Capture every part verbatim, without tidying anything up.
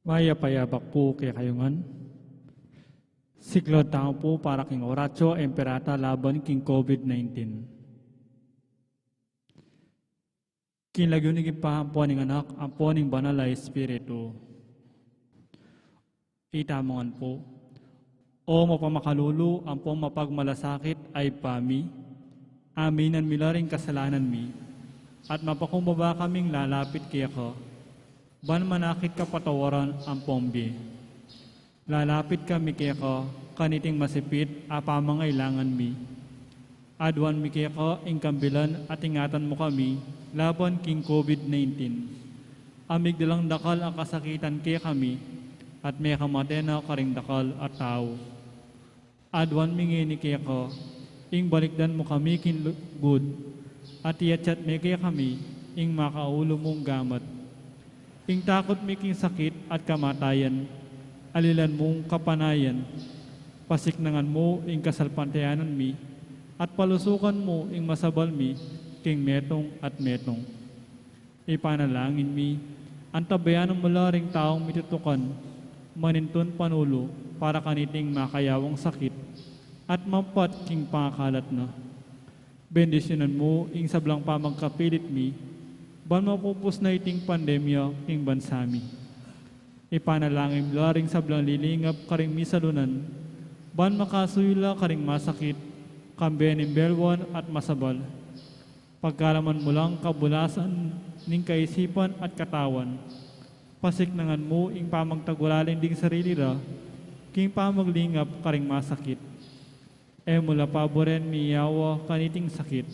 Mayap a yabak pu kekayu ngan. Siklaud tamu pu para king Oratio Imperata laban king COVID nineteen. King lagyu ning Ibpa, ampo ning Anak, ampo ning Banal a Espiritu. Itamu ngan pu. O mapamakalulu, ampong mapagmalasakit a Ibpa mi, aminan mi la ring kasalanan mi, at mapakumbaba kaming lalapit keka, ban manakit kapatawaran ampong bie. Lalapit kami keka, kaniting masipit a pamangailangan mi. Aduan mi keka ing kambilan at ingatan mu kami laban king COVID nineteen. A migdalang dakal a kasakitan kekami, at mekamate na karing dakal a tau. Aduan mi ngeni keka, ing balikdan mu kami king lugud, at iyatyat me kekami ing makaulu mung gamat. Ing takut mi king sakit at kamatayan, alilan mung kapanayan. Pasiknangan mu ing kasalpantayanan mi, at palusukan mu ing masabal mi king metung at metung. Ipanalangin mi, antabayanan mu la ring taung mitutukan, manintun panulu para kaniting makayawang sakit, at mampat king pangakalat na. Bendisyunan mu ing sablang pamagkapilit mi, ban mapupus na iting pandemya king bansa mi. Ipanalangin mu la ring sablang lilingap karing misalunan, ban makasuyu la karing masakit, kambe ning belwan at masabal. Pagkalaman mu lang kabulasan ning kaisipan at katawan. Pasiknangan mu ing pamagtagulaling ding sarili ra, king pamaglingap karing masakit. E mu la paburen miyawa kaniting sakit.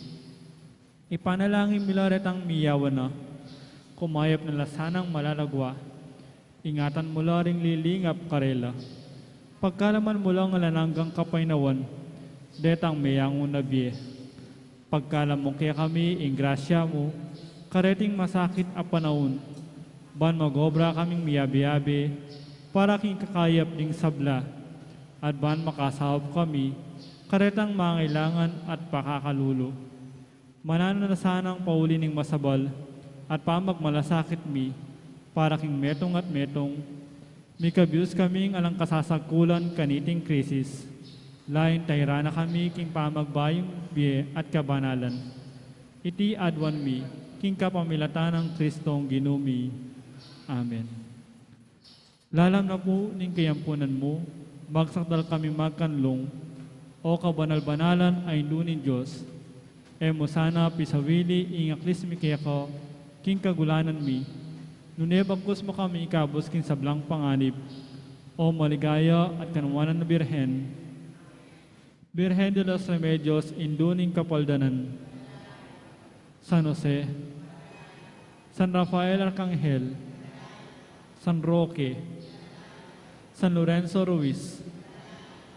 Ipanalangin mi la retang miyawa na, kumayap na la sanang malalagwa. Ingatan mu la ring lilingap karela. Pagkalaman mu lang alang anggang kapaynawan detang meyangu na bie. Pagkalam mu kekami ing grasya mu kareting masakit a panaun, ban magobra kaming miyabe-yabe para king kakayap ding sabla, at ban makasaup kami karetang mangailangan at pakakalulu. Mananu na sanang pauli ning masabal at pamagmalasakit mi para king metung at metung, mikabus kaming alang kasasagkulan kaniting krisis, lain tairan na kami king pamagbayung bie at kabanalan. Iti aduan mi king kapamilatan nang Kristong Ginu mi. Amen. Lalam na pu ning kayampunan mu, magsakdal kami magkanlung, O kabanal-banalan a Indu ning Dios. E mu sana pisawili ing aklis mi keka king kagulanan mi, nune bagkus mu kami ikabus king sablang panganib, O maligaya at kanwanan a Birhen. Birhen de los Remedios, Indu ning Kapaldanan. San Jose, San Rafael Arcangel, San Roque, San Lorenzo Ruiz,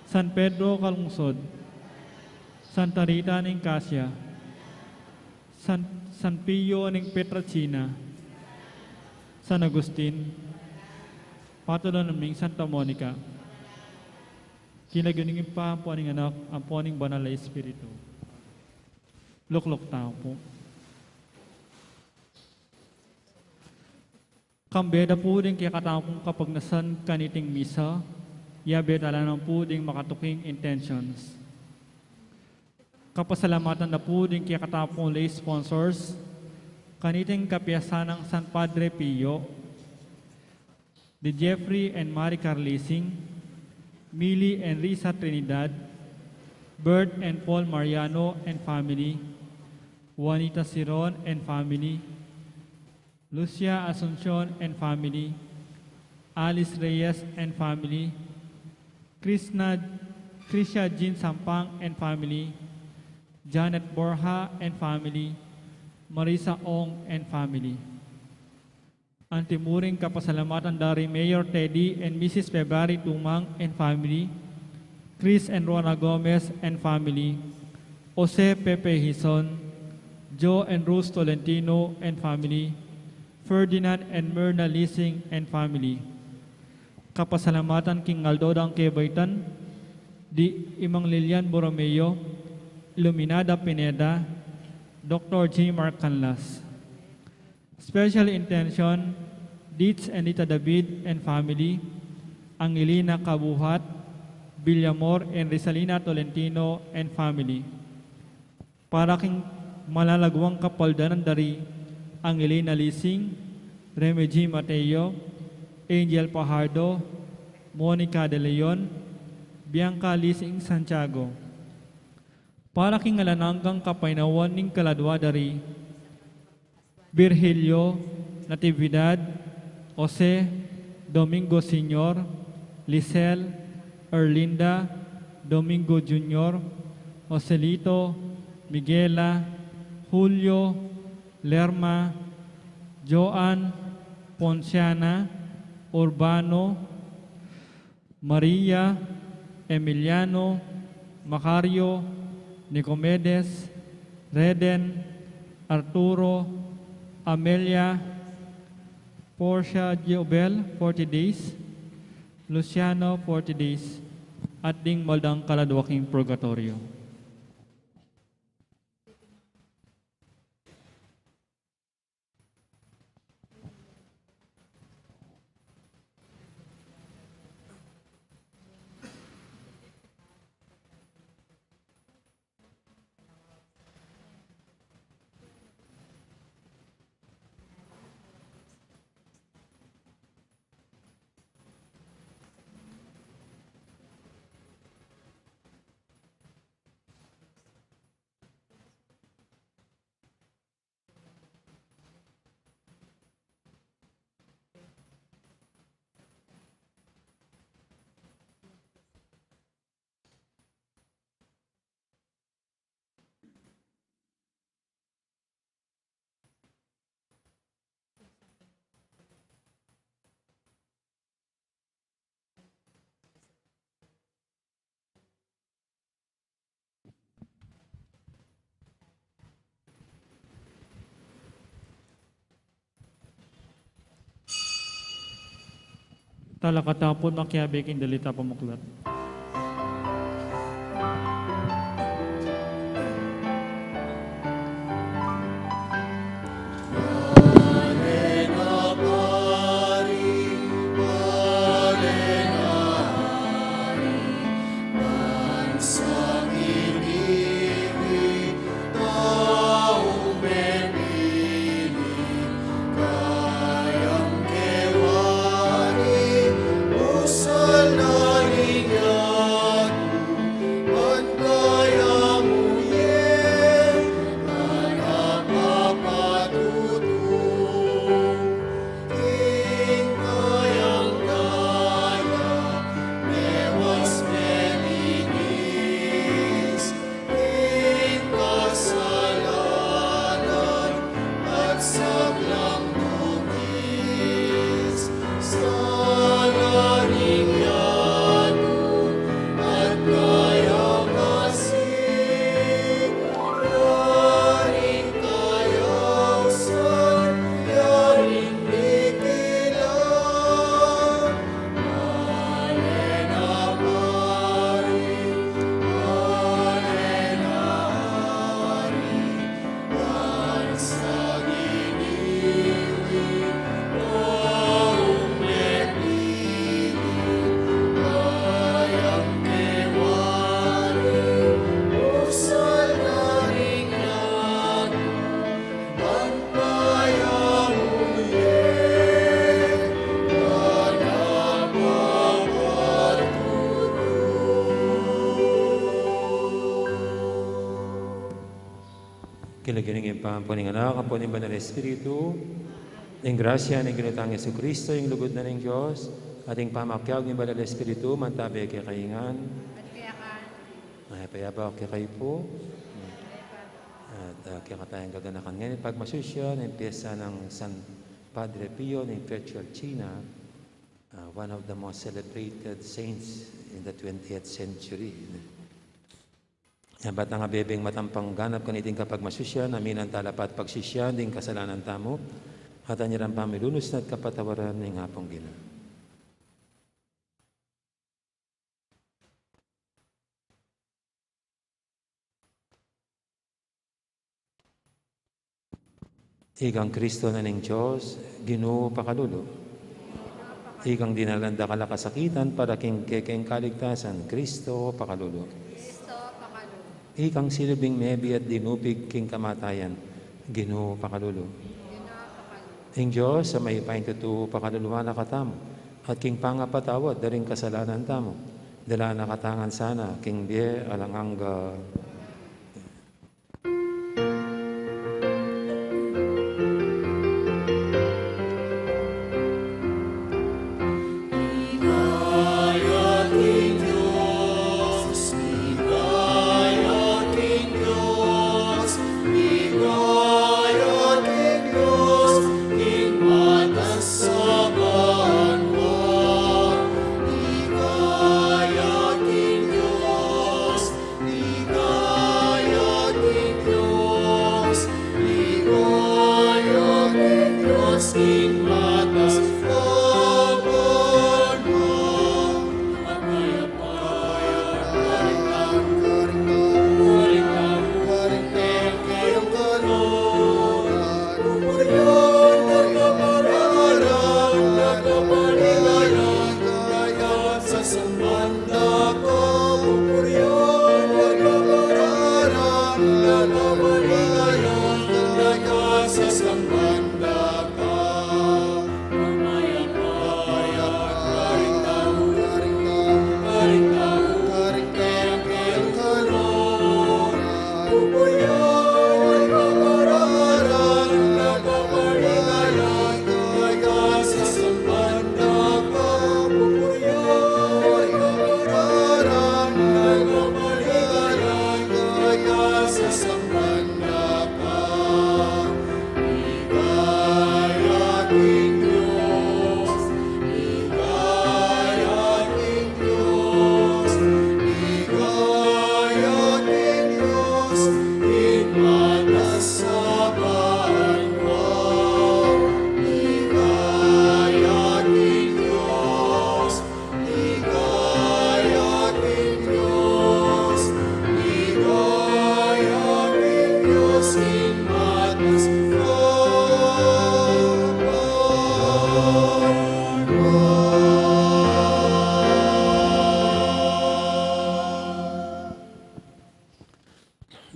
San Pedro Calungsod, Santa Rita ning Casia, San, San Pio ning Pietrelcina, San Agustin, patulunan ming Santa Monica. King lagyu ning Ibpa, ampo ning Anak, ampo ning Banal a Espiritu. Lukluk tamu pu. Kambe da pu ding kekatamung kapagnasan kaniting misa, yabe tala na pu ding makatuking intentions. Kapasalamatan da pu ding kekatamung lay sponsors kaniting kapiasan nang San Padre Pio, the Jeffrey and Mary Carlising, Millie and Risa Trinidad, Bert and Paul Mariano and family, Juanita Siron and family, Lucia Asuncion and family, Alice Reyes and family, Krishna, Krisha Jean Sampang and family, Janet Borja and family, Marisa Ong and family. Anti mu ring kapasalamatan da ri Mayor Teddy and Missus February Tumang and family, Chris and Rona Gomez and family, Jose Pepe Hizon, Joe and Rose Tolentino and family, Ferdinand and Myrna Lising and family. Kapasalamatan king aldo dang kebaitan di Imang Lilian Borromeo, Iluminada Pineda, Doctor J Mark Canlas. Special intention Dietz and Nita David and family, Angelina Cabuhat, Villamor and Rizalina Tolentino and family. Para king malalaguang kapaldanan da ri Angelina Lising, Remy G Mateo, Angel Fajardo, Monica De Leon, Bianca Lising Santiago. Para king alang anggang kapaynawan ning kaladua da ri Virgilio Natividad, Jose, Domingo Senior, Lisel, Erlinda, Domingo Junior, Joselito, Miguela, Julio, Lerma, Joan, Ponciana, Urbano, Maria, Emiliano, Macario, Nicomedes, Reden, Arturo, Amelia, Portia Jobel, forty days, Luciano, forty days, at ding maldang kaladua king purgatorio. Talakad tamu pun makiabe king dalit a pamuklat. King lagyu ning Ibpa, ampo ning Anak, ampo ning Banal Espiritu. Ing grasya ning Ginu tang Jesucristo, ing lugud na ning Dios, at ing pamakiabe ning Banal Espiritu, mantabe kekayu ngan. Mayap a abak kekayu pu. At, ah, kekatang gaganakan ngeni ing pagmasusyan ning piyesta nang San Padre Pio ning Pietrelcina, ah, one of the most celebrated saints in the twentieth century. Ibat nang abebeng matampang ganap kaniting kapagmasusyan, aminan tala pa at pagsisian ding kasalanan tamu, at anyaran pamilunus na at kapatawaran ning Apung Ginu. Ikang Kristo na ning Dios, Ginu pakalulu. Ikang dinalan dakal a kasakitan para king kekeng kaligtasan, Kristo pakalulu. Kristo pakalulu. Ikang silubing mebie at dinupig king kamatayan, Ginu pakalulu. Ginu pakalulu. Ing Dios a mayupayang tutu pakaluluan na katamu, at king pangapatawad da ring kasalanan tamu, dala na katamu ngan sana king bie alang angga. Ligaya king Dios, ligaya king Dios, king matas a banua.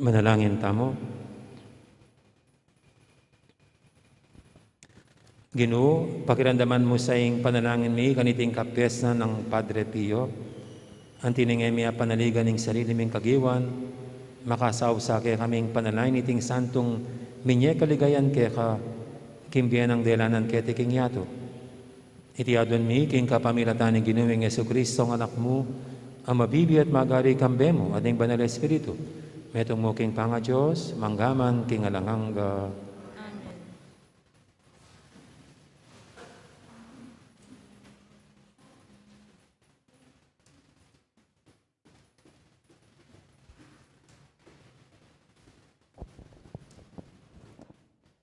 Manalangin tamu. Ginu, pakiramdaman mu sa ing panalangin mi kaniting kapyesnan nang Padre Pio. Anti ning e mi apanaligan ing sarili ming kagiwan, makasaup sa kekami ing panalangin niting santung minye kaligayan keka, king bie nang delanan keti king yatu. Iti aduan mi king kapamilatan ning Ginu ming Jesucristo, ing Anak mu, a mabibie at magari kambe mu at ning Banal Espiritu, metung mu king pangaDios, mangga man king alang angga. Amen.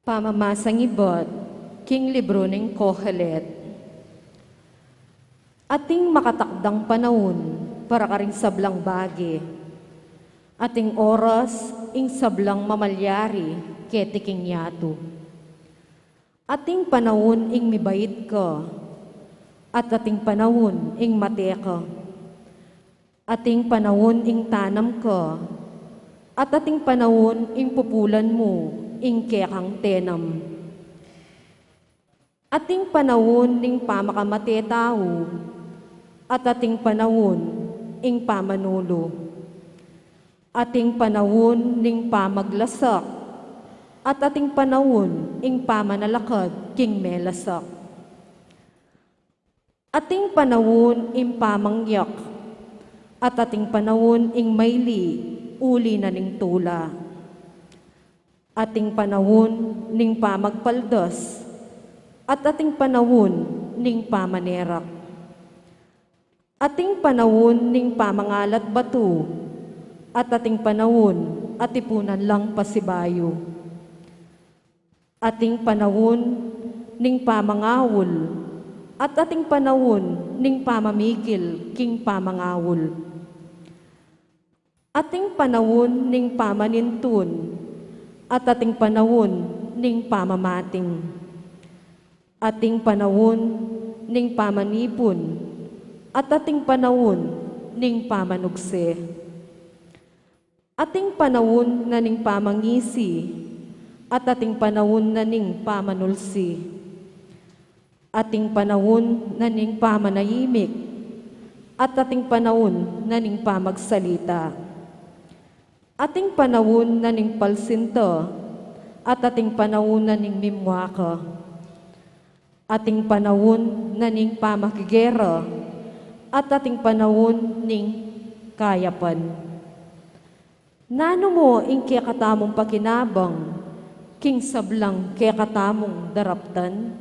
Pamamasang ibat king libru ning Kohelet. Ating makatakdang panaun para karing sablang bage, ating oras ing sablang mamalyari keti king yatu. Ating panaun ing mibait ka, at ating panaun ing mate ka. Ating panaun ing tanam ka, at ating panaun ing pupulan mu ing kekang tenam. Ating panaun ning pamakamate tau, at ating panaun ing pamanulu. Ating panaun ning pamaglasak, at ating panaun ing pamanalakad king melasak. Ating panaun ing pamangyak, at ating panaun ing maili uli na ning tula. Ating panaun ning pamagpaldas, at ating panaun ning pamanerak. Ating panaun ning pamangalat batu, at ating panaun a tipunan lang pasibayu. Ating panaun ning pamangaul, at ating panaun ning pamamigil king pamangaul. Ating panaun ning pamanintun, at ating panaun ning pamamating. Ating panaun ning pamanipun, at ating panaun ning pamanugse. Ating panaun na ning pamangisi, at ating panaun na ning pamanulsi. Ating panaun na ning pamanahimik, at ating panaun na ning pamagsalita. Ating panaun na ning palsinta, at ating panaun na ning mimwaka. Ating panaun na ning pamakigera, at ating panaun ning kayapan. Nanu mu ing kekatamung pakinabang king sablang kekatamung daraptan?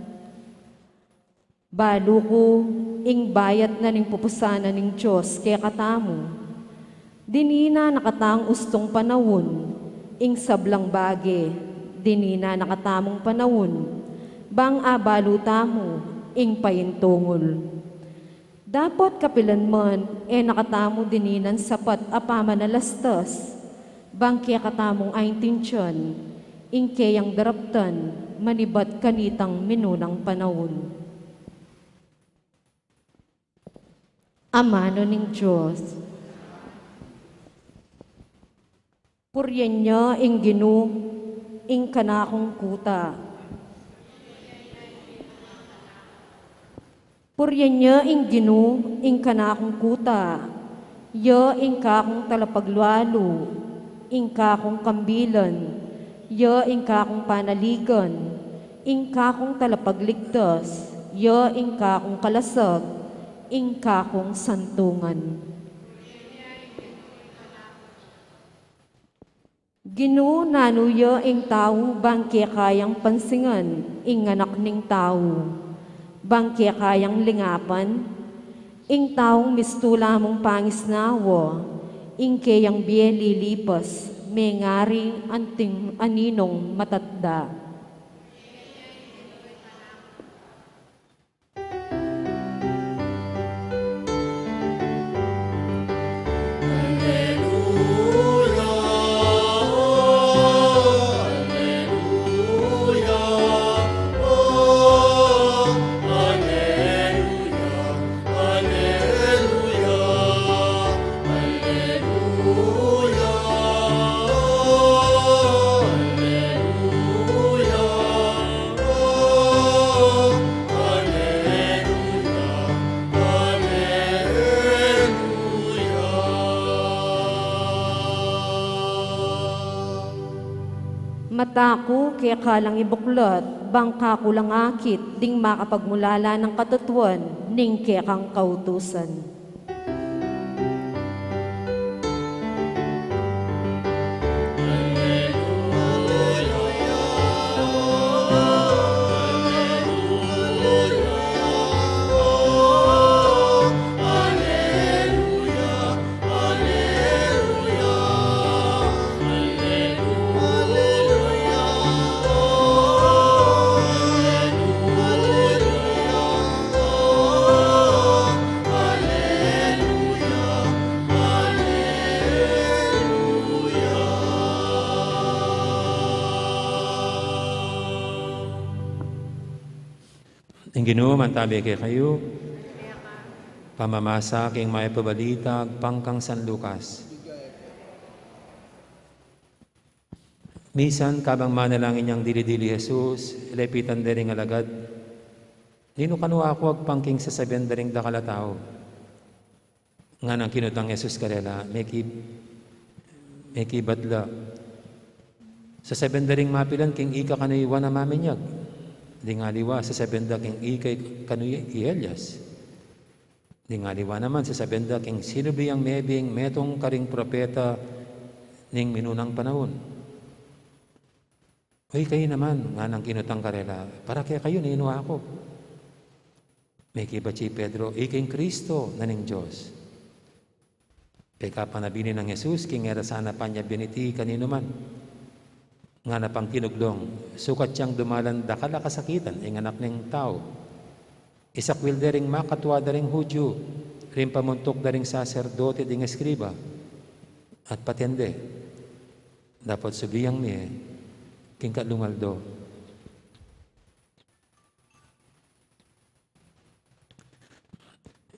Balu ku, ing bayat na ning pupusanan ning Dios kekatamu, dininan na katang ustung panaun, ing sablang bage, dininan na katamung panaun, bang abalu tamu ing paintungul. Dapot kapilan man, e na katamu dininan sapat a pamanalastas, bang kekatamung aintindian ing keyang daraptan manibat kanitang minunang panaun. Amanu ning Dios. Purian ya ing Ginu ing kanakung kuta. Purian ya ing Ginu ing kanakung kuta, ya ing kakung talapaglualu, ing kakung kambilan, ya ing kakung panaligan, ing kakung talapagligtas, ya ing kakung kalasag, ing kakung santungan. Ginu, nanu ya ing tau bang kekayang pansingan ing Anak ning Tau, bang kekayang lingapan? Ing taung mistula mung pangisnawa ing keyang bie lilipas, mengari anting aninong matatda. Mata ku keka lang ibuklat, bang kaku lang akit ding makapagmulala nang katutuan ning kekang kautusan. Ing Ginu mantabe kekayu. Pamamasa king Mayap a Balita agpang kang San Lucas. Misan kabang manalangin yang dili-dili i Jesus, lepitan de ring alagad, "Ninu kanu aku agpang king sasabian da ring dakal a tau?" Nganang kinutang Jesus karela, "Meki, mekibat la. Sasabian da ring mapilan king ika kanu i Juan a Maminyag. Ding aliwa, sasabian da king ika kanu i Elias. Ding aliwa naman, sasabian da king sinu biyang mebing metung karing propeta ning minunang panaun." "O ikayu naman," nganang kinutang karela, "para kekayu, ninu aku?" Mekibat i Pedro, "Ika ing Kristo na ning Dios." Pekapanabi ne nang Jesus king e ra sana panyabian iti kaninuman. Ngana pang kinuglung, "Sukat yang dumalan dakal a kasakitan ing Anak ning Tau. Isakwil de ring makatua da ring Judio, ring pamuntuk da ring saserdote, ding eskriba, at paten de, dapot subiang ne king katlung aldo."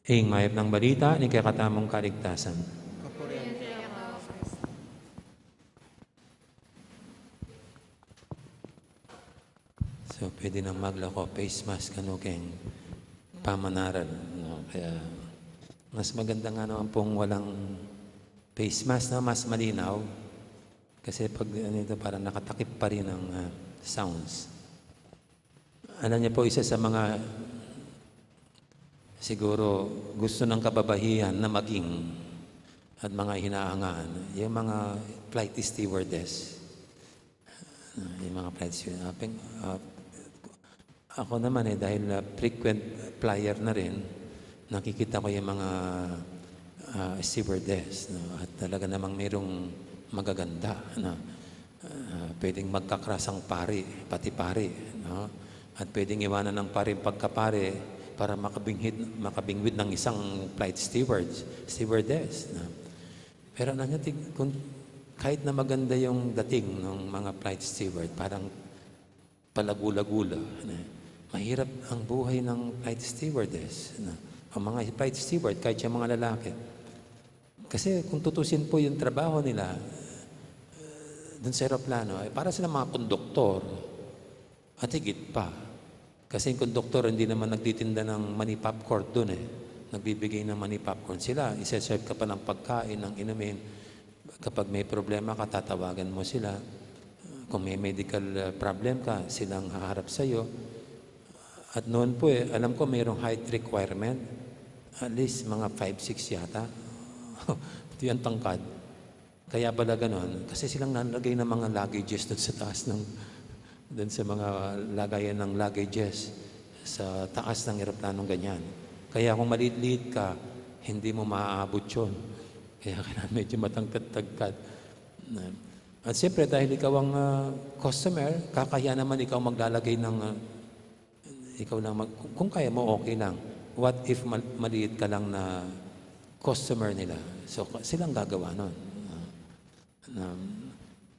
Ing mayap nang balita ning kekatamung kaligtasan. So, pwede nang maglako face mask kanu keng pamanaral, no? Kaya, mas maganda nga naman pong walang face mask na mas malinaw. Kasi pag ano ito, parang nakatakip pa rin ang, ah, sounds. Alam niyo po, isa sa mga siguro gusto ng kababahian na maging at mga hinahangaan, yung mga flight stewardess. Ah, yung mga flight stewardess. Ah, peng-, ah, ako naman eh, dahil, ah, frequent flyer na rin, nakikita ko yung mga, ah, stewardess, no? At talaga namang mayroong magaganda, no? Ah, pwedeng magkakrasang pari, pati pari, no? At pwedeng iwanan ng pari ang pagkapari para makabinghid, makabingwit ng isang flight steward, stewardess, no? Pero ano niya, tig-, kung, kahit na maganda yung dating ng mga flight steward, parang palagula-gula, no? Mahirap ang buhay ng flight stewardess, no? Ang mga flight steward, kahit yung mga lalaki. Kasi kung tutusin po yung trabaho nila, eh, dun sa eroplano, eh, para silang mga konduktor at higit pa. Kasi yung konduktor, hindi naman nagtitinda ng mani popcorn dun eh. Nagbibigay ng mani popcorn sila. Ise-serve ka pa ng pagkain, ng inumin. Kapag may problema ka, tatawagan mo sila. Kung may medical, uh, problem ka, silang haharap sa'yo. At noon po eh, alam ko mayroong height requirement. At least mga five six yata. Ito yung tangkad. Kaya pala ganon, kasi silang nanlagay ng mga luggages dun sa taas ng, dun sa mga lagayan ng luggages sa taas ng eroplanong ganyan. Kaya kung maliit-liit ka, hindi mo maaabot yun. Kaya kailangan medyo matangkad-tangkad. At siyempre, dahil ikaw ang, ah, customer, kakahiya naman ikaw maglalagay ng, ah, ikaw lang mag-, kung, kung kaya mo, okay lang. What if mal-, maliit ka lang na customer nila? So, ka-, silang gagawa nun. Ah, um,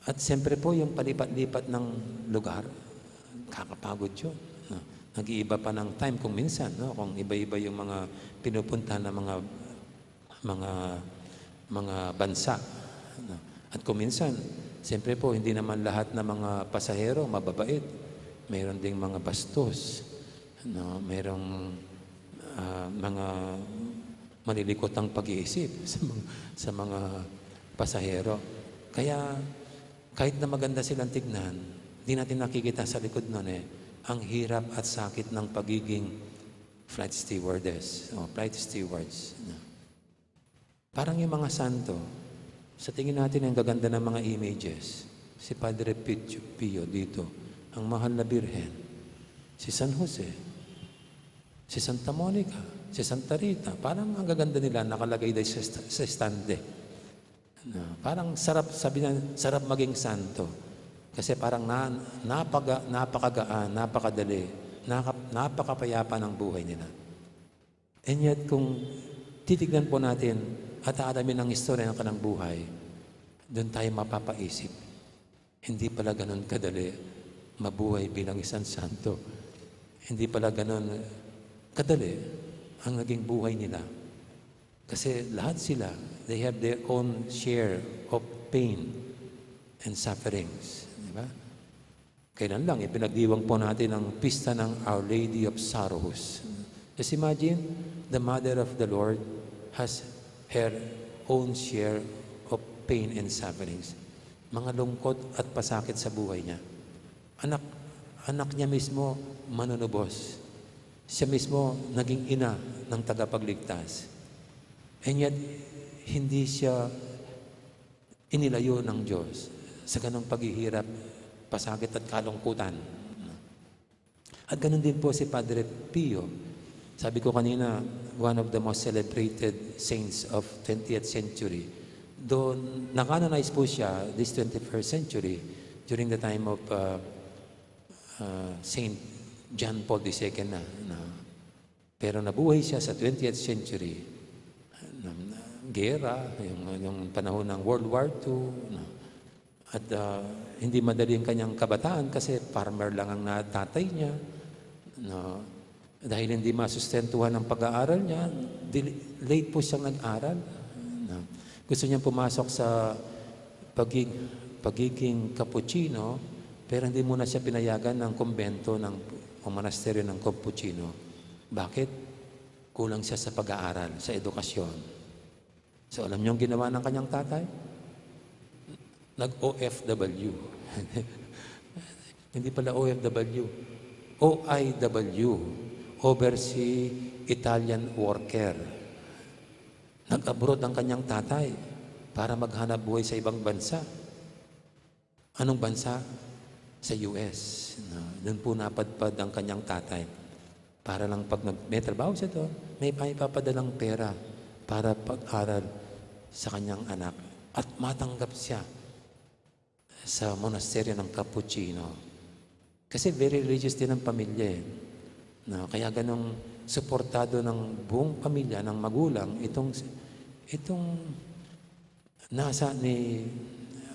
at siyempre po, yung palipat-lipat ng lugar, kakapagod yun, no? Nag-iiba pa ng time kung minsan, no? Kung iba-iba yung mga pinupuntahan ng mga, mga, mga bansa, no? At kung minsan, siyempre po, hindi naman lahat ng mga pasahero mababait. Mayroon ding mga bastos, no? Mayroong, ah, mga malilikot ang pag-iisip sa mga, sa mga pasahero. Kaya, kahit na maganda silang tignan, di natin nakikita sa likod nun eh, ang hirap at sakit ng pagiging flight stewardess o flight stewards, no? Parang yung mga santo, sa tingin natin ang gaganda ng mga images. Si Padre Pio, Pio dito, ang mahal na birhen, si San Jose, si Santa Monica, si Santa Rita, parang ang gaganda nila nakalagay dahil sa, sa estante. Na, parang sarap, sabi na, sarap maging santo. Kasi parang na, napaga-, napakagaan, napakadali, naka-, napakapayapa ng buhay nila. And yet, kung titignan po natin at aalamin ang istorya ng kanilang buhay, doon tayo mapapaisip. Hindi pala ganun kadali mabuhay bilang isang santo. Hindi pala ganun kadali ang naging buhay nila. Kasi lahat sila, they have their own share of pain and sufferings. Di ba? Kailan lang, ipinagdiwang po natin ang pista ng Our Lady of Sorrows. Just imagine, the Mother of the Lord has her own share of pain and sufferings. Mga lungkot at pasakit sa buhay niya. Anak, anak niya mismo manunubos. Siya mismo naging ina ng tagapagligtas. And yet, hindi siya inilayo ng Diyos sa ganong paghihirap, pasakit at kalungkutan. At ganun din po si Padre Pio. Sabi ko kanina, one of the most celebrated saints of twentieth century. Though nakanonize po siya this twenty-first century during the time of, uh, uh, Saint John Paul the Second na, na Pero nabuhay siya sa twentieth century. Na, na, gera, yung, yung panahon ng World War Two, no? At, ah, hindi madali ang kanyang kabataan kasi farmer lang ang na-, tatay niya, no? Dahil hindi masustentuhan ang pag-aaral niya, dili-, late po siyang nag-aral. Na, gusto niyang pumasok sa pagig-, pagiging Cappuccino, pero hindi muna siya pinayagan ng kumbento ng, o monasteryo ng Cappuccino. Bakit? Kulang siya sa pag-aaral, sa edukasyon. So, alam niyo ang ginawa ng kanyang tatay? Nag-O F W. Hindi pala O F W. O I W. Overseas Italian worker. Nag-abroad ang kanyang tatay para maghanap buhay sa ibang bansa. Anong bansa? Sa U S. Na, doon po napadpad ang kanyang tatay. Para lang pag nag-, may trabaho siya doon, may paipapadalang pera para pag-aral sa kanyang anak. At matanggap siya sa monasteryo ng Cappuccino. Kasi very religious din ang pamilya eh. Na, kaya ganong suportado ng buong pamilya, ng magulang, itong, itong nasa ni,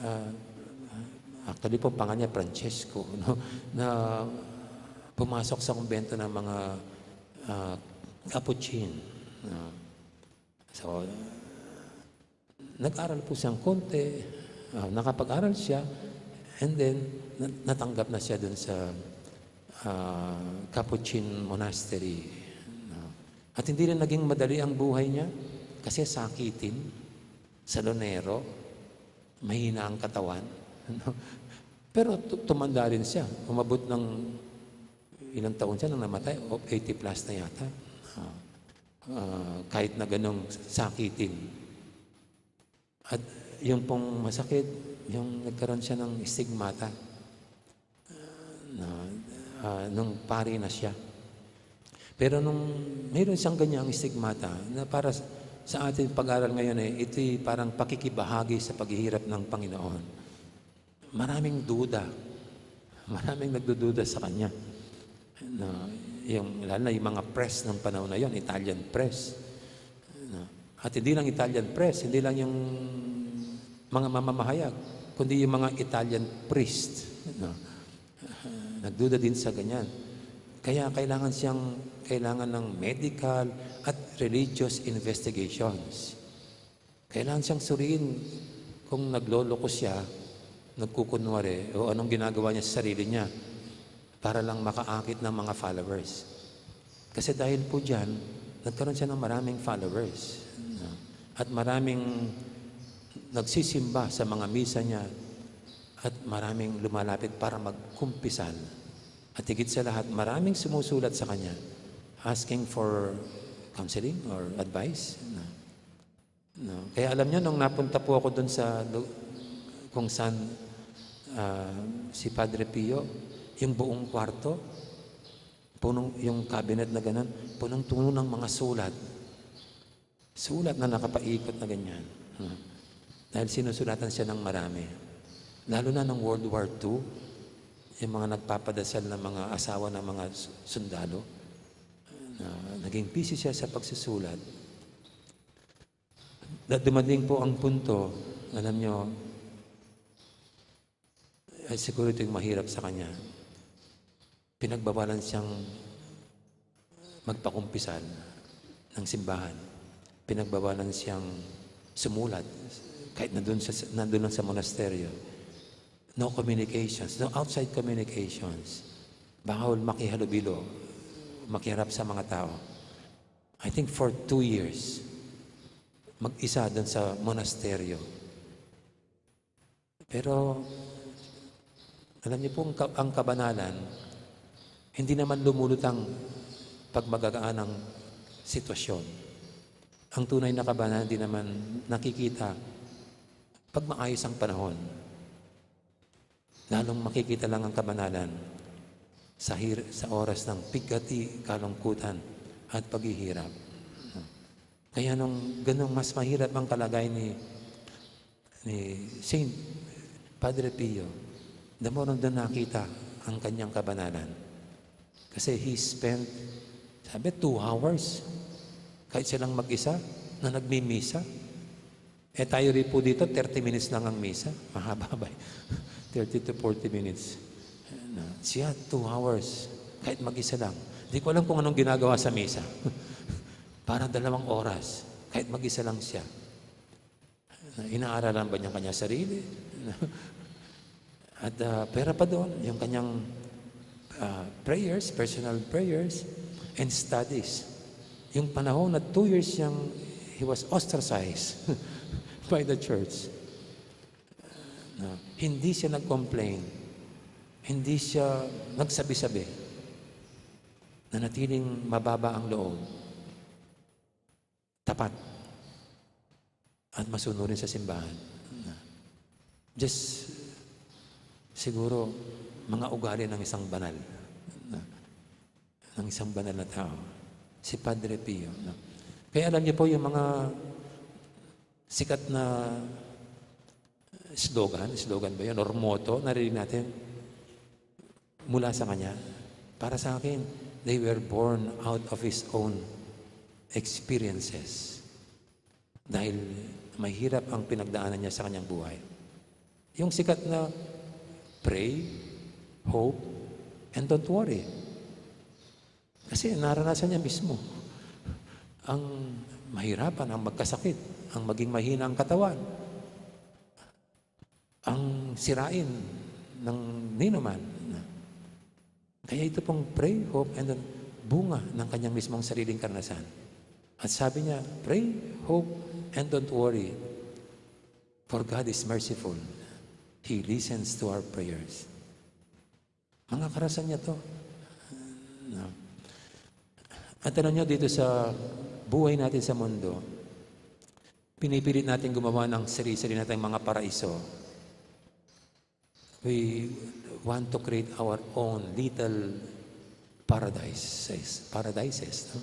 ah, actually po, pangalan niya Francesco, no? Na pumasok sa kumbento ng mga, ah, Capuchin, no? So, nag-aral po siyang konti, ah, nakapag-aral siya, and then, na-, natanggap na siya dun sa, ah, Capuchin Monastery, no? At hindi rin naging madali ang buhay niya kasi sakitin, salonero, mahina ang katawan, no? Pero tu-, tumanda rin siya. Umabot ng ilang taon siya nang namatay, o eighty plus na yata. Ah, ah, kahit na ganong sakitin. At yung pong masakit, yung nagkaroon siya ng stigmata. Na, ah, nung pari na siya. Pero nung mayroon siyang ganyang stigmata, na para sa, sa ating pag-aral ngayon eh, ito'y parang pakikibahagi sa paghihirap ng Panginoon. Maraming duda. Maraming nagdududa sa kanya. Na, yung, lalo na yung mga press ng panahon na yon, Italian press. Na, at hindi lang Italian press, hindi lang yung mga mamamahayag, kundi yung mga Italian priest. Na, nagduda din sa ganyan. Kaya kailangan siyang, kailangan ng medical at religious investigations. Kailangan siyang suriin kung nagloloko siya, nagkukunwari, o anong ginagawa niya sa sarili niya para lang makaakit ng mga followers. Kasi dahil po dyan, nagkaroon siya ng maraming followers. No? At maraming nagsisimba sa mga misa niya at maraming lumalapit para magkumpisal. At higit sa lahat, maraming sumusulat sa kanya asking for counseling or advice. No? No? Kaya alam niyo, nung napunta po ako dun sa lu-, kung saan, ah, si Padre Pio, yung buong kwarto, punong, yung cabinet na ganun, punong-puno ng mga sulat. Sulat na nakapaikot na ganyan. Hmm. Dahil sinusulatan siya ng marami. Lalo na nung World War Two, yung mga nagpapadasal ng mga asawa ng mga su-, sundalo, na naging busy siya sa pagsusulat. Na dumating po ang punto, alam nyo, ay siguro ito yung mahirap sa kanya. Pinagbawalan siyang magpakumpisal ng simbahan. Pinagbawalan siyang sumulat kahit nandun, sa, nandun lang sa monasteryo. No communications, no outside communications. Bawal makihalubilo, makiharap sa mga tao. I think for two years, mag-isa dun sa monasteryo. Pero, alam niyo po, ang ka-, ang kabanalan, hindi naman lumulutang pag magagaan ang sitwasyon. Ang tunay na kabanalan, hindi naman nakikita pag maayos ang panahon. Lalong makikita lang ang kabanalan sa hir-, sa oras ng pigkati, kalungkutan, at paghihirap. Kaya nung ganun, mas mahirap ang kalagay ni, ni Saint Padre Pio, the more nung doon nakita ang kanyang kabanalan. Kasi he spent, sabi, two hours. Kahit siya lang mag-isa na nagmimisa. Eh, tayo rin po dito, thirty minutes lang ang misa. Mahaba ba? Thirty to forty minutes. Na, siya, two hours. Kahit mag-isa lang. Di ko alam kung anong ginagawa sa misa. Parang dalawang oras, kahit mag-isa lang siya. Inaaralan ba niya kanya sarili? At, ah, pera pa doon, yung kanyang, ah, prayers, personal prayers, and studies. Yung panahon na two years siyang, he was ostracized by the church. Na, hindi siya nag-complain. Hindi siya nagsabi-sabi. Nanatiling mababa ang loob. Tapat. At masunurin sa simbahan. Na, just, siguro, mga ugali ng isang banal. Na, ng isang banal na tao. Si Padre Pio. Na. Kaya alam niyo po, yung mga sikat na slogan, slogan ba yun? Or motto, naririnig natin mula sa kanya. Para sa akin, they were born out of his own experiences. Dahil mahirap ang pinagdaanan niya sa kanyang buhay. Yung sikat na pray, hope, and don't worry. Kasi naranasan niya mismo ang mahirapan, ang magkasakit, ang maging mahina ang katawan, ang sirain ng ninuman. Kaya ito pong pray, hope, and then bunga ng kanyang mismong sariling karanasan. At sabi niya, "Pray, hope, and don't worry. For God is merciful. He listens to our prayers." Mga karasan niya to. No? At alam niyo, dito sa buhay natin sa mundo, pinipilit natin gumawa ng sarili-sarili nating mga paraiso. We want to create our own little paradises. Paradises, no?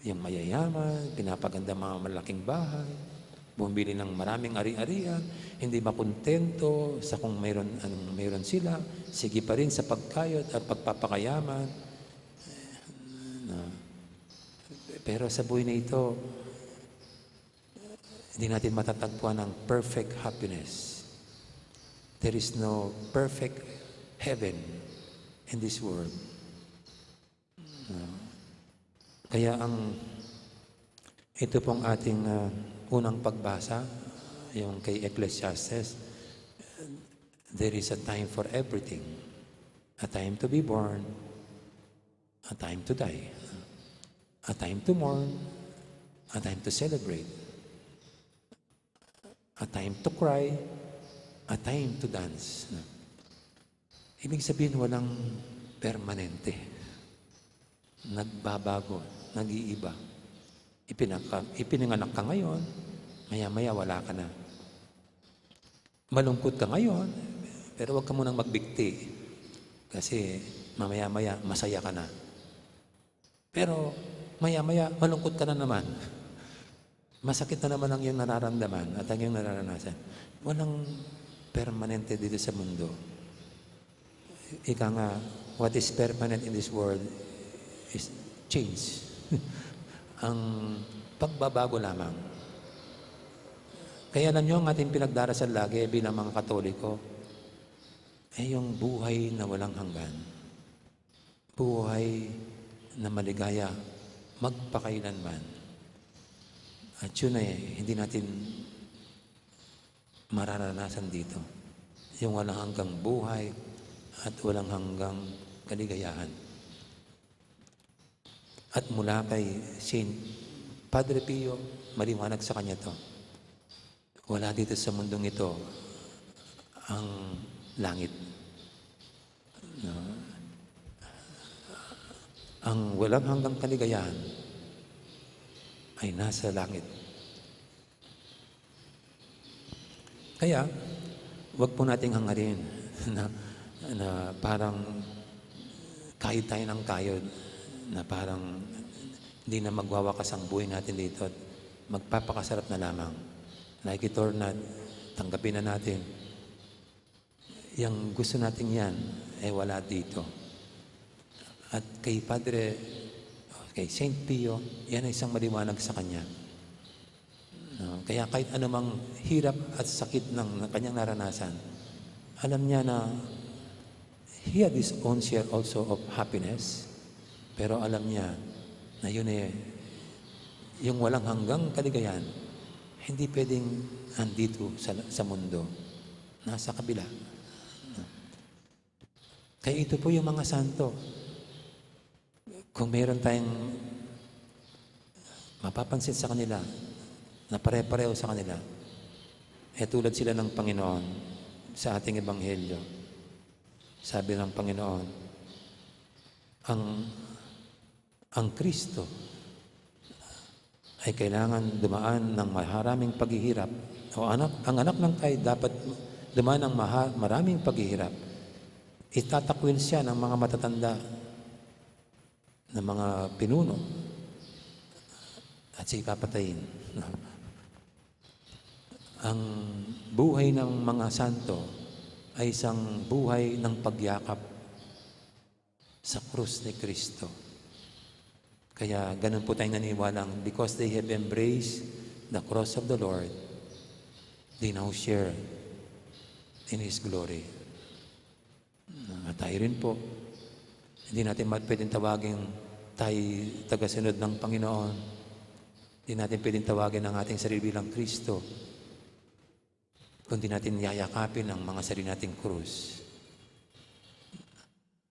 Yung mayayaman, pinapaganda mga malaking bahay, bumili ng maraming ari-arian, hindi makontento sa kung mayroon, anong mayroon sila, sige pa rin sa pagkayod at pagpapakayaman. No? Pero sa buhay na ito, hindi natin matatagpuan ang perfect happiness. There is no perfect heaven in this world. No? Kaya ang, ito pong ating, ah, unang pagbasa, yung kay Ecclesiastes, there is a time for everything. A time to be born, a time to die, a time to mourn, a time to celebrate, a time to cry, a time to dance. Ibig sabihin, walang permanente. Nagbabago, nag-iiba. Ipinaka-, ipinanganak ka ngayon, maya-maya wala ka na. Malungkot ka ngayon, pero wag ka munang magbigti. Kasi mamaya-maya, masaya ka na. Pero maya-maya, malungkot ka na naman. Masakit na naman ang iyong nararamdaman at ang iyong nararanasan. Walang permanente dito sa mundo. Ika nga, what is permanent in this world is change. Ang pagbabago lamang. Kaya alam niyo, ang ating pinagdarasal lagi bilang mga Katoliko, ay yung buhay na walang hanggan. Buhay na maligaya magpakailanman. At yun ay hindi natin mararanasan dito. Yung walang hanggang buhay at walang hanggang kaligayahan. At mula kay Saint Padre Pio, maliwanag sa kanya to. Wala dito sa mundong ito ang langit. No? Ang walang hanggang kaligayahan ay nasa langit. Kaya, wag po nating hangarin na, na parang kayod tayo ng kayod, na parang hindi na magwawakas ang buhay natin dito at magpapakasarap na lamang. Like it or not, tanggapin na natin. Yang gusto nating yan, eh, wala dito. At kay Padre, kay Saint Pio, yan ay isang maliwanag sa kanya. No? Kaya kahit anumang hirap at sakit ng, ng kanyang naranasan, alam niya na he had his own share also of happiness, Pero alam niya na yun eh, yung walang hanggang kaligayahan, hindi pwedeng andito sa, sa mundo. Nasa kabila. Kaya ito po yung mga santo. Kung meron tayong mapapansin sa kanila, na pare-pareho sa kanila, eh, tulad sila ng Panginoon sa ating ebanghelyo. Sabi ng Panginoon, ang, ang Kristo ay kailangan dumaan ng maraming paghihirap. O anak, ang anak ng tayo dapat dumaan ng maha-, maraming paghihirap. Itatakwil siya ng mga matatanda, ng mga pinuno, at siya papatayin. Ang buhay ng mga santo ay isang buhay ng pagyakap sa krus ni Kristo. Kaya ganun po tayong naniwalang, because they have embraced the cross of the Lord, they now share in His glory. Ah, tayo rin po. Hindi natin ma-, pwedeng tawagin tayo tagasunod ng Panginoon. Hindi natin pwedeng tawagin ang ating sarili bilang Kristo kung di natin yayakapin ang mga sarili nating krus.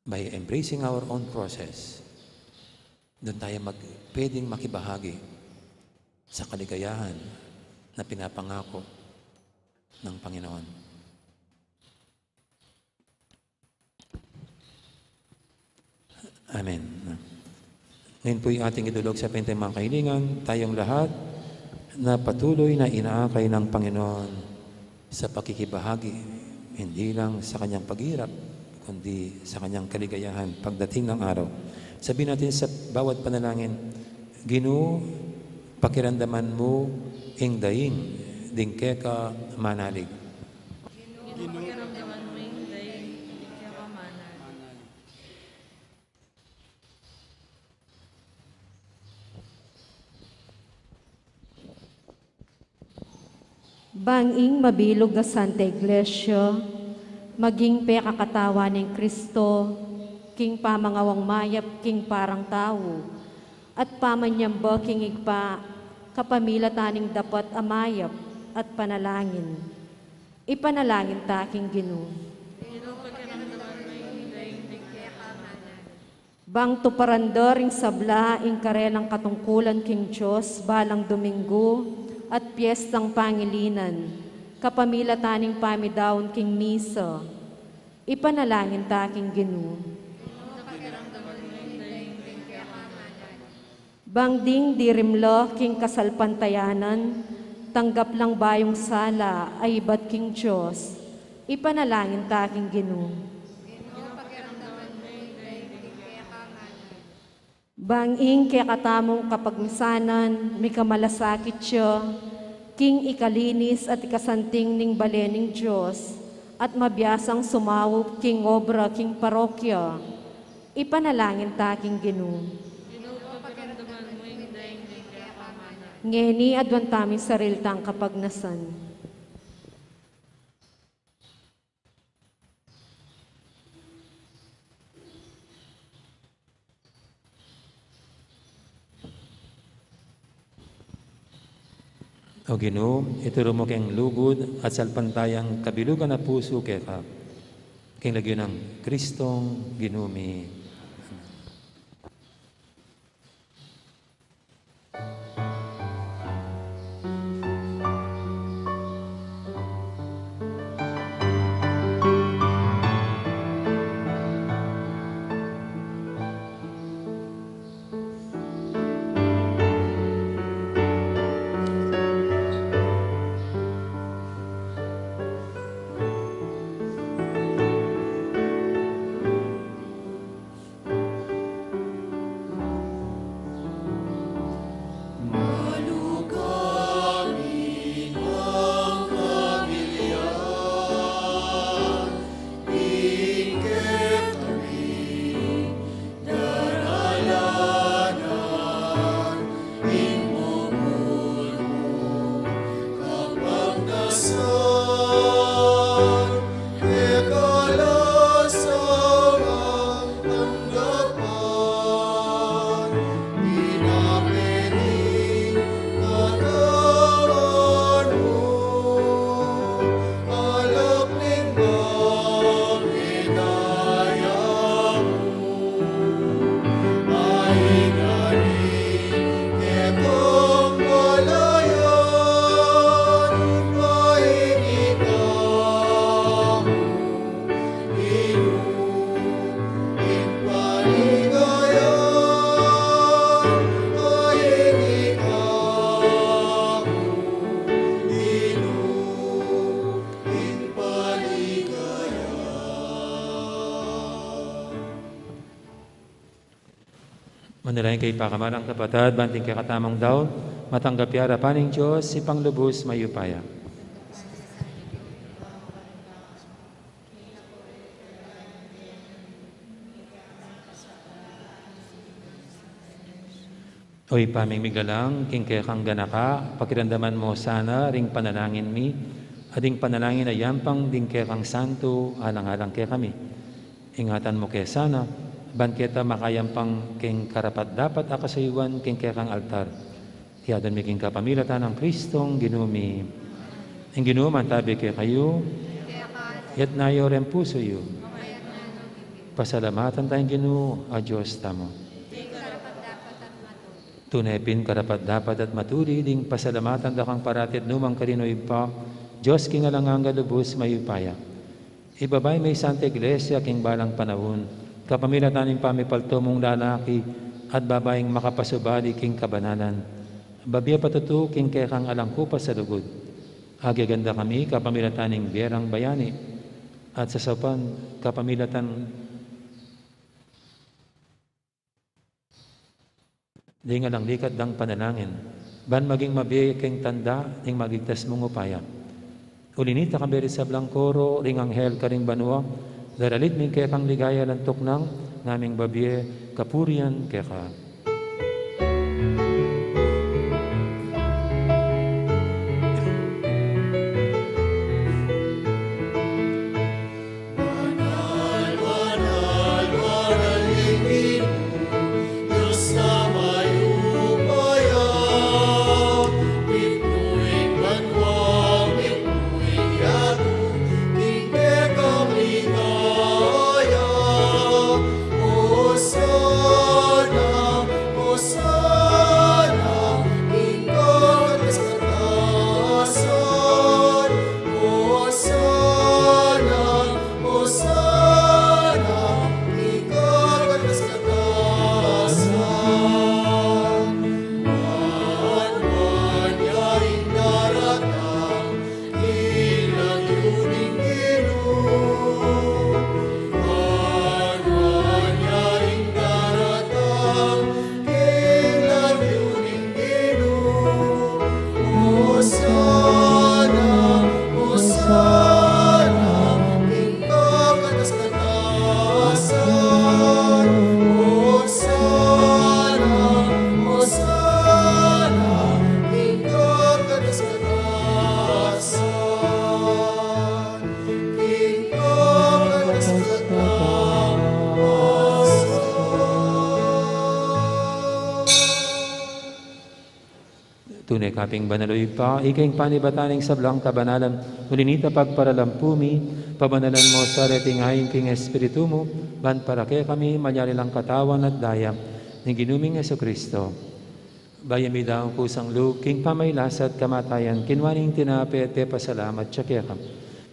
By embracing our own crosses, doon tayo mag-, pwedeng makibahagi sa kaligayahan na pinapangako ng Panginoon. Amen. Ngayon po'y ating idulog sa pintay mga kahilingan, tayong lahat na patuloy na inaakay ng Panginoon sa pakikibahagi, hindi lang sa kanyang paghirap, kundi sa kanyang kaligayahan pagdating ng araw. Sabihin natin sa bawat panalangin, "Ginu, pakiramdaman mu ing daing ding keka manalig." Ginu, pakiramdaman mu ing daing ding keka manalig. Bang ing mabilug a Santa Iglesia maging pekakatawan nang Kristo king pamangawang mayap king parang tau, at pamanyamba king Ibpa kapamilatan ning dapat a mayap at panalangin. Ipanalangin ta king Ginu. Bang tuparan da ring sabla ing karelang katungkulan king Dios balang Domingo at piestang pangilinan, kapamilatan ning pamidaun king misa. Ipanalangin ta king Ginu. Bang ding dirim la king kasalpantayanan, tanggap lang bayung sala a ibat king Dios. Ipanalangin ta king Ginu. Bang ing kekatamung kapagmisanan, mikamalasakit ya king ikalinis at ikasanting ning bale ning Dios, at mabiasang sumaup king obra king parokya. Ipanalangin ta king Ginu. Ngeni aduan tamu ing sarili tang kapagnasan. O Ginu, ituru mu keng lugud at salpantayang kabilugan a pusu keka, king lagyu nang Kristong Ginu mi. Manalangin kayu, pakamalan kung kapatad, ban king kekatamung daun, matanggap ya arapan ning Dios, Ibpang lubus mayupaya. O Ibpa ming migalang, king kekang ganaka, pakiramdaman mu sana ring panalangin mi, at ding panalangin a yampang ding kekang santu alang-alang kekami. Ingatan mu ke sana, ban keta makayampang king karapat-dapat a kasuyuan king kekang altar. Iti adwan mi king kapamilatan nang Kristong Ginu mi. Ing Ginu mantabi kekayu. Itas yu ring pusu yu. Pasalamatan taya ing Ginu a Dios tamu. Tune pin karapat-dapat at matulid ing pasalamatan da kang parati at nu man karin, O Ibpa, Dios king alang angga, lubus mayupaya. Ibaba mu ing Santa Iglesia king balang panaun, kapamilatan ning pamipaltu mung lalaki at babaing makapasubali king kabanalan, babie patutu king kekang alang kupas a lugud. Ageganda kami kapamilatan ning bie rang bayani at sasaupan kapamilatan ding alang likat dang panalangin, ban maging mabie king tanda ning magligtas mung upaya. Uli nita, kayabe ring sablang koro ring anghel karing banua, daralit mi ing kekang ligaya alang tuknang, ngaming babie kapurian keka. Hosanna, king kataas-taasan. Hosanna, Hosanna, king kataas-taasan. Nuan ya ing daratang king lagyu ning Ginu. Nuan ya ing daratang king lagyu ning Ginu. Hosanna, Hosanna, king kataas-taasan. Hosanna, Hosanna, king kataas-taasan. King kataas-taasan. Tune ka pin banal, O Ibpa, ika ing panibatan ning sablang kabanalan, uli nita pagparalampu mi, pabanalan mu sa reting ain king Espiritu mu, ban para kekami malyari lang katawan at daya ning Ginu ming Jesucristo. Bayu mi daun kusang lub king pamagkasakit at kamatayan, kinua ne ing tinape at pepasalamat ya keka.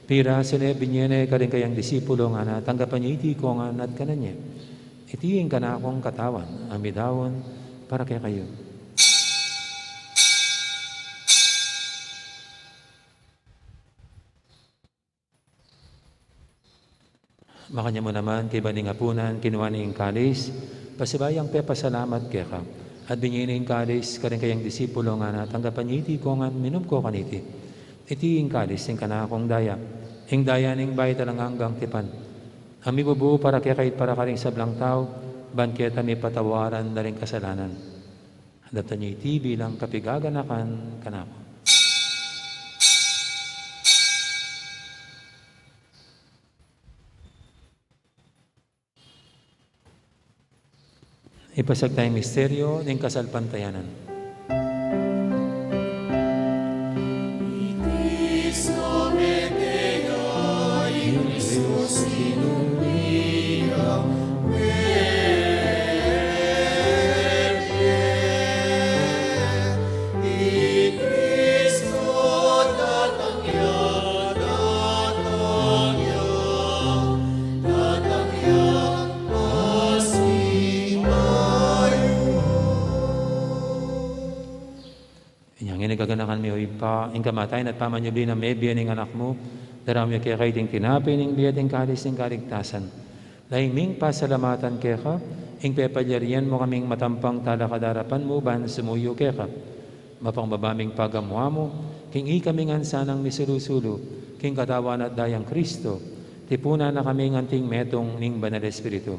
Pirasu ne, binie ne karing kayang disipulo, ngana, tanggapan ye iti kongan at kanan ye. Iti ing kanakung katawan a midaun para kekayu. Makanyan mu naman, kaybat ning apunan, kinua ne ing kalis, pasibayu yang pepasalamat keka, at binie ne ing kalis karing kayang disipulo, ngana, tanggapan ye iti kongan, minum ko kaniti. Iti ing kalis ning kanakung daya, ing daya ning bayu at alang anggang tipan, a mibubu para kekayu at para karing sablang tau, ban keta mipatawaran da ring kasalanan. Daptan ye iti bilang kapaganakan kanaku. Ipasiag taya ing misteryu ning kasalpantayanan. Inya ngeni, kaganakan mi, O Ibpa, ing kamatayan at pamanyubli nang mebie ning Anak mu, daraun mi keka iting tinape ning bie at ing kalis ning kaligtasan. Lalu ming pasalamatan keka Ing pepalyarian mu kaming matampang talakad king arapan mu ban sumuyu keka. Mapakumbaba ming pagamu-amu, king ikami ngan sanang misulu-sulu king katawan at dayang Kristo, tipunan na kami ngan anting metung ning Banal Espiritu.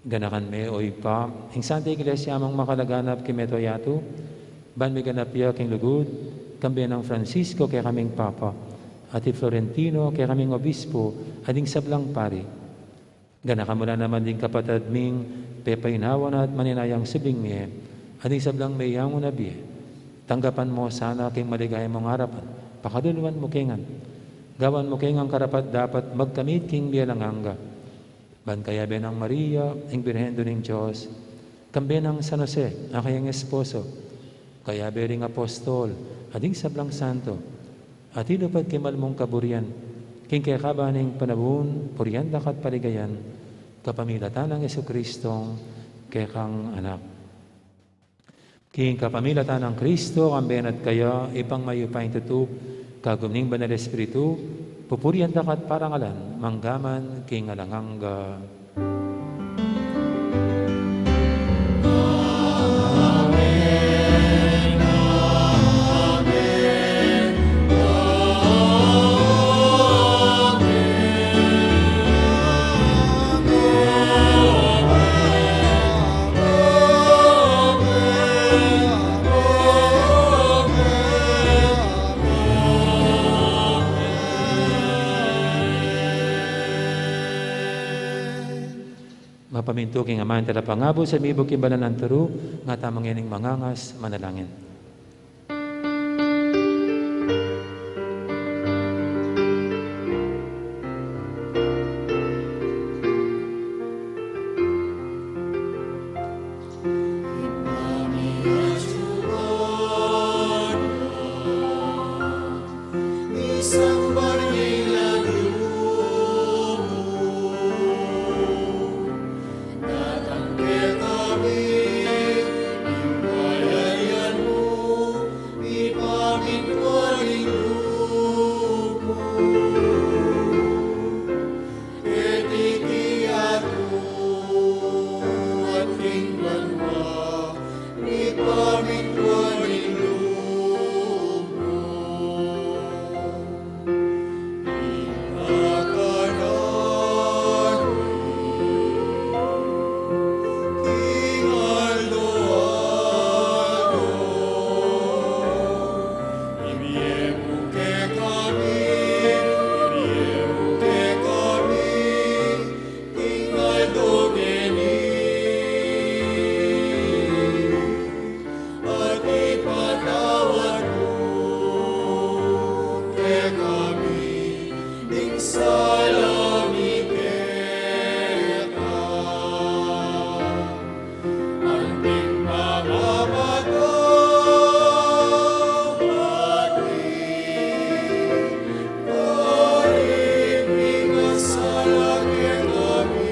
Ganakan me, o Ibpa, ing Santa Iglesia mung makalaganap king mabilug a yatu, ban miganap ya king lugud, kambe nang Francisco kekaming Papa, at i Florentino kekaming Obispo, at ding sablang pari. Ganakan mu la naman ding kapatad ming pepainawa na at maninayang subling mie, at ding sablang meyangu na bie. Tanggapan mu sana king maligaya mung arapan, pakaluluan mu ke ngan. Gawan mu ke ngan karapat-dapat magkamit king bie alang angga. Ban kayabe nang Maria, ing Birhen Indu ning Dios, kambe nang San Jose, a kayang esposo, kayabe ring apostol, at ding sablang santo, at ilupad ke king mal mung kaburian, king kekaban ning panaun, purian da ka at paligayan, kapamilatan nang Jesucristong kekang Anak. King kapamilatan nang Kristo, kambe na at kaya, Ibpang mayupaya king tutu, kagum ning Banal Espiritu, pupurian da ka at parangalan, mangga man king alang angga. Mapamintu king Ama ing Talapangabus, at mibug king banal nang turu, ngatamu ngening mangangas, manalangin. Datang kekami ing kayarian mu, mipamintuan ing lub mu keti king yatu at king banua, mipamintuan ing lub mu. At ipatawad mu kekami ding sala mi keka, anting pamapatawad mi karing mikasala kekami.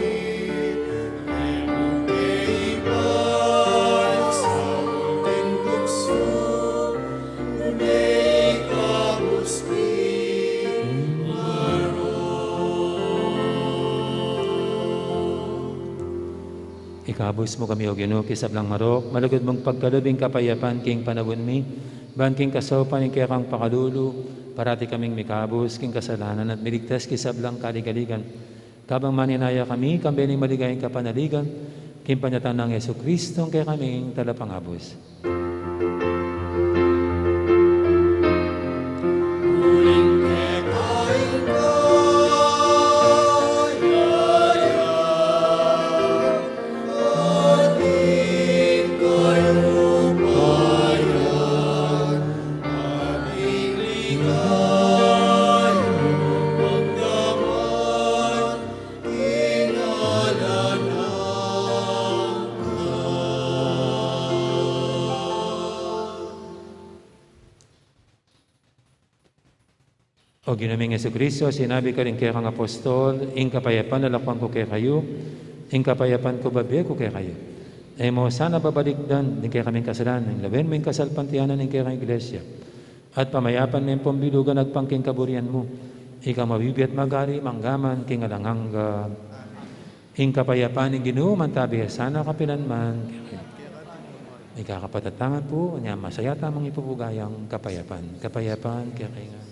Ikabus mu kami, O Ginu, king sablang marok, malugud mung pagkalub ing kapayapan king panaun mi, ban king kasaupan ning kekang pakalulu, parati kaming mikabus king kasalanan at miligtas king sablang kaligaligan. Kabang maninaya kami, kambe ning maligayang kapanaligan, king panyatang nang Jesucristo, ing kekaming Talapangabus. O Ginu ming Jesucristo, sinabi ka ring kekang apostol, ing kapayapan lalakwan ku kekayu, ing kapayapan ku bibie ku kekayu. E mu sana babalikdan ding kekaming kasalanan, lawen mu ing kasalpantayanan ning kekang Iglesia. At pamayapan me ing pambilugan agpang king kaburian mu. Ika mabibie at magari, mangga man king alang angga. Ing kapayapan ning Ginu mantabi ya sana kapilan man kekayu. Ing kakapatatang pu, nya masaya tamung ipupuga yang kapayapan. Kapayapan kekayu ngan.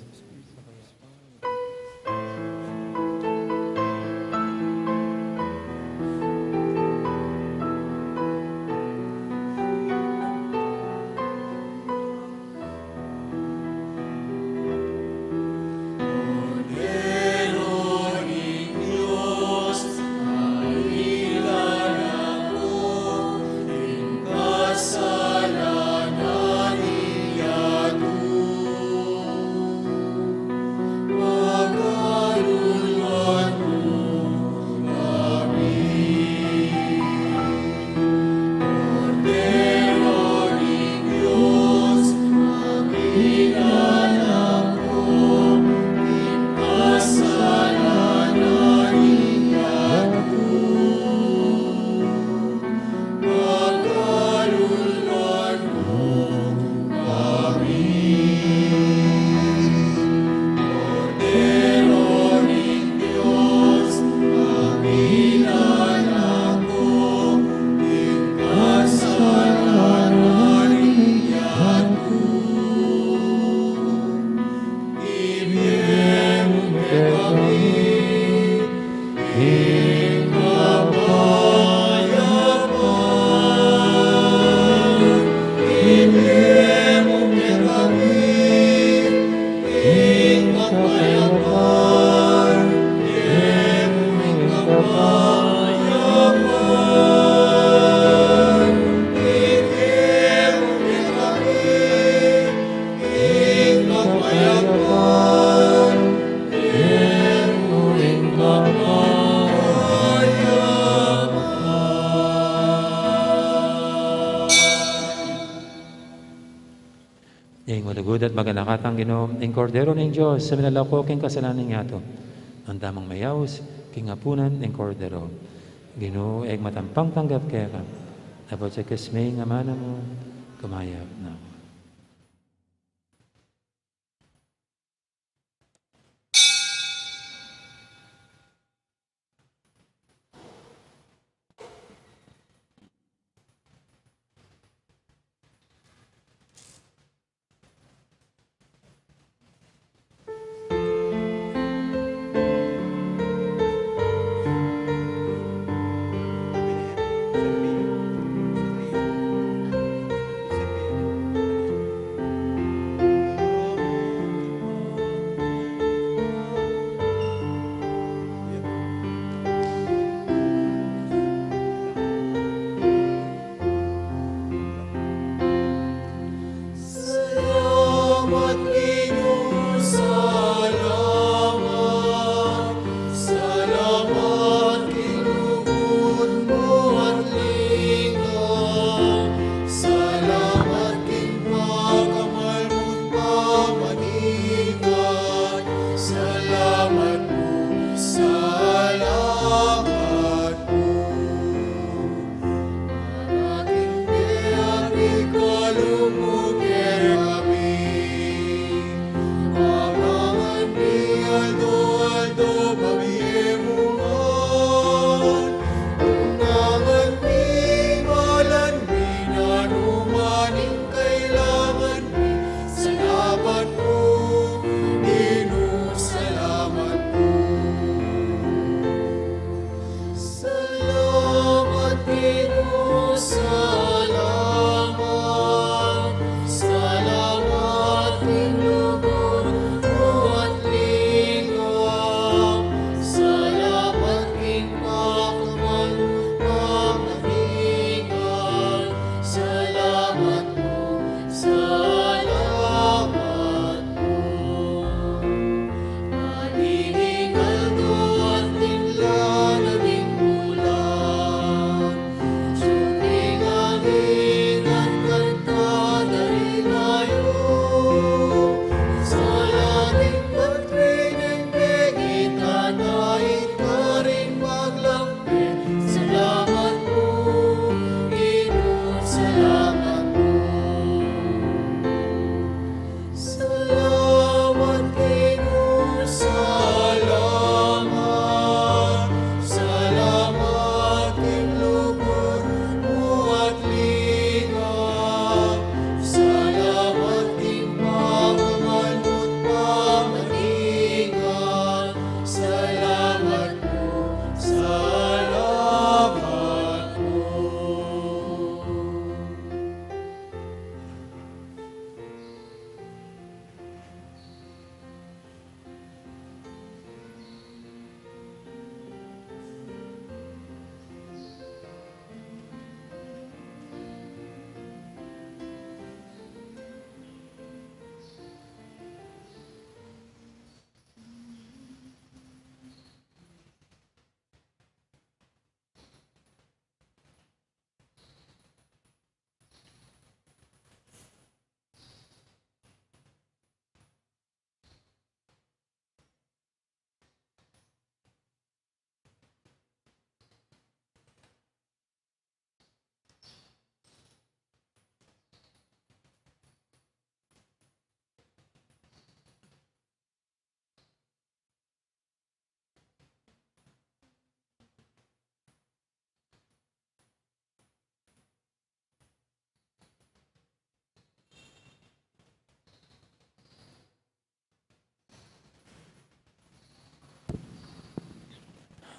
Ing malugud at maganaka tang Ginu, ing Kordero ning Dios, a milalako king kasalanan ning yatu. Anda mang mayaus king apunan ning Kordero. Ginu, e ku matampang tanggap keka, dapot sa kasming amanu mu, kumayap na ku. Salamat, Ginu, salamat. Salamat king lugud mu at lingga. Salamat king pakamal mu't pamaninga. Salamat pu, salamat pu. Marating ke at ikalu mu kekami. Pamangan mi aldo-aldo, babie mu ngan. Tunangan mi, balan mi, nanu man ing kailangan mi. Salamat pu, Ginu, salamat pu. Salamat, Ginu, salamat. Salamat king lugud mu at lingga. Salamat king pakamal mu't pamaninga. Salamat pu, salamat pu. Atin ing aldo at ing lana ning bulan. Sumingagi at kanta da rin kayu. Sa lating patwiding pegitataid karing maglampe. Salamat pu, Ginu, salamat pu. Salamat, Ginu, salamat. Salamat.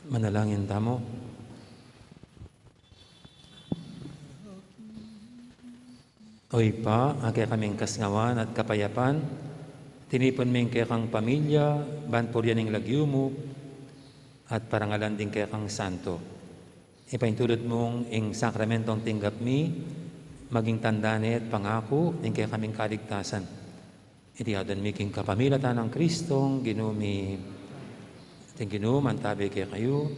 Manalangin tamu. O Ibpa, a kekaming kasnawan at kapayapan, tinipun ming kekang pamilya, ban purian ing lagyu mu, at parangalan ding kekang santo. Ipaintulud mung ing sakramentong tinggap mi, maging tanda ne at pangaku ning kekaming kaligtasan. Iti adwan mi king kapamilatan nang Kristong Ginu mi. Ing Ginu mantabi kekayu.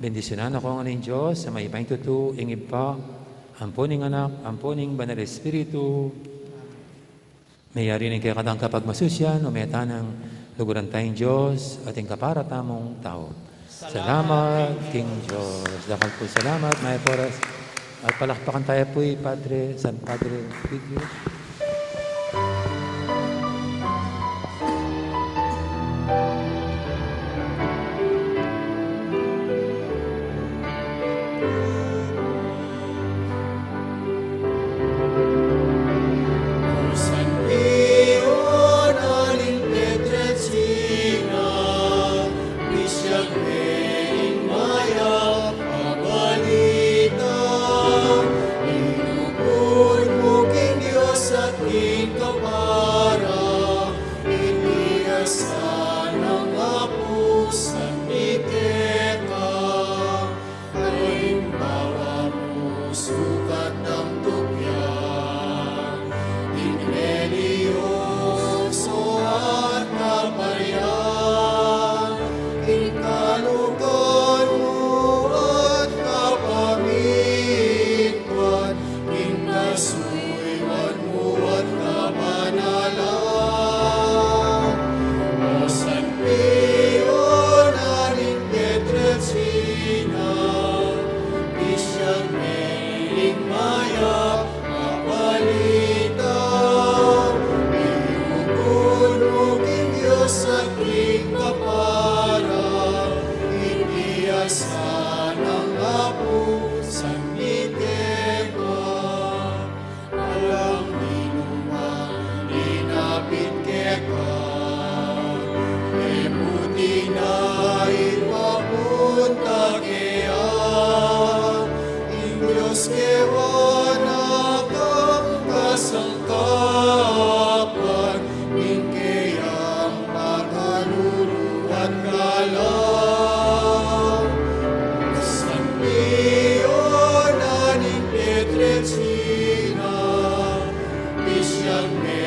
Bendisyunan na kayu ngan ning Dios a mayupaya king tutu, ing Ibpa, ampo ning Anak, ampo ning Banal Espiritu. Meyari ning kekatang kapagmasusian, o meta nang luguran taya ing Dios at ing kapara tamung tau. Salamat king Dios. Dakal pung salamat, Mayap Oras. At palakpakan taya pu i Padre, San Padre Egidio. Alimbawa mu sukat dang tukyan, ing relihiyoso at kaparean, ing kaluguran mu at kapamilatan, ing kasuyuan mu at kabanalan. O San Pio na ning Pietrelcina, bisian me ing mayap a balita, ilugud mu king Dios at king Kapara, ing biasa nang Apu San Miguel. Alang ninuman linapit keka, e mu tinaid papunta keya. Ing Dios kewa na kang kasangkapan, ing keyang pakalulu at kalam. San Pio na ning Pietrelcina, bisian me